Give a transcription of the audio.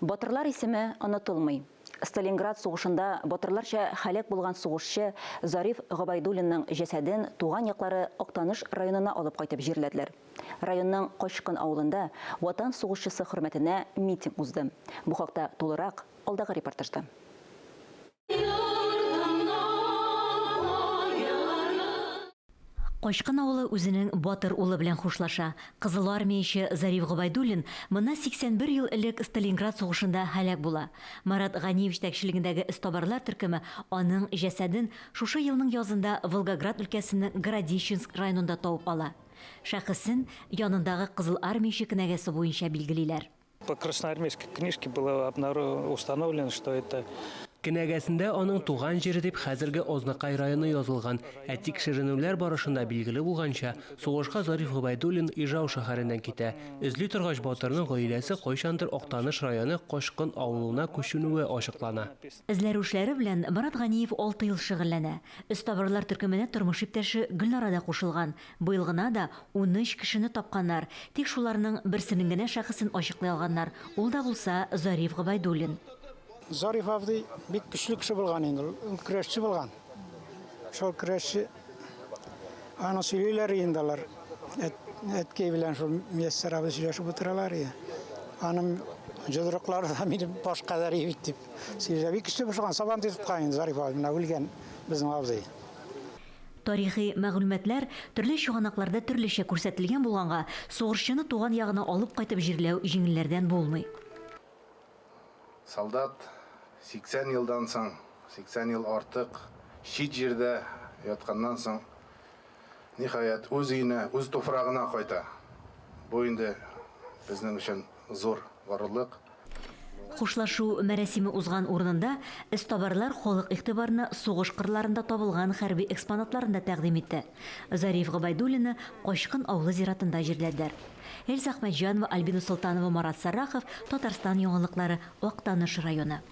Батырлар исеме онытылмый. Сталинград сугышында батырларча һәлак булган сугышчы Зариф Гобәйдуллинның җәсәден туган яклары Актаныш районына алып кайтып җирләделәр. Районның Качкын авылында Ватан сугышчысы хөрмәтенә митинг узды. Бу хакта тулырак алдагы репортажда. Качкын авылы үзенең батыр улы белән хушлаша. Кызыл армияче Зариф Гобәйдуллин моннан 81 ел элек Сталинград сугышында һәлак була. Марат Ганиев җитәкчелегендәге эзтабарлар төркеме аның җәсәден шушы елның язында Волгоград өлкәсенең Городищенск районында табып ала. Шәхесен янындагы кызыл армияче кенәгәсе буенча билгелиләр. По красноармейской книжке было установлено, что это Кенәгәсендә аның туган җире дип хәзерге Азнакай районы язылган. Ә тикшеренүләр барышында билгеле булганча, сугышка Зариф Гобәйдуллин Ижау шәһәреннән китә. Эзли торгач, батырның гаиләсе кайчандыр Актаныш районы Качкын авылына күченүе ачыклана. Эзләрү эшләре белән Марат Ганиев алты ел шөгыльләнә. Эзтабарлар төркеменә тормыш иптәше Гөлнара да кушылган. Быел гына да 13 кешене тапканнар, тик шуларның берсенең генә шәхесен ачыклый алганнар, ул да булса Зариф Гобәйдуллин. Зариф абзый бик көчле кеше булган инде ул, ул көрәшче булган. Шул көрәшче, аны сөйлиләр инде алар, әткәй белән шул Мияссәр абый сөйләшеп утыралар иде. Аның йодрыклары да минем баш кадәр бит дип сөйләп, бик көчле булган, сабантуй тоткан инде Зариф абый, менә үлгән безнең абзый. Тарихи мәгълүматлар төрле чыганакларда төрлечә күрсәтелгән булганга, сугышчыны туган ягына алып кайтып җирләү җиңелләрдән булмый. Солдат 80 елдан соң, 80 ел артык чит җирдә ятканнан соң, ниһаять, үз өенә, үз туфрагына кайта. Бу инде безнең өчен зур горурлык. Хушлашу мәрасиме узган урынында эзтабарлар халык игътибарына сугыш кырларында табылган хәрби экспонатларын да тәкъдим итте. Зариф Гобәйдуллинны Качкын авылы зиратында җирләделәр. Эльза Әхмәтҗанова, Альбина Солтанова, Марат Сәррахов, Татарстан яңалыклары, Актаныш районы.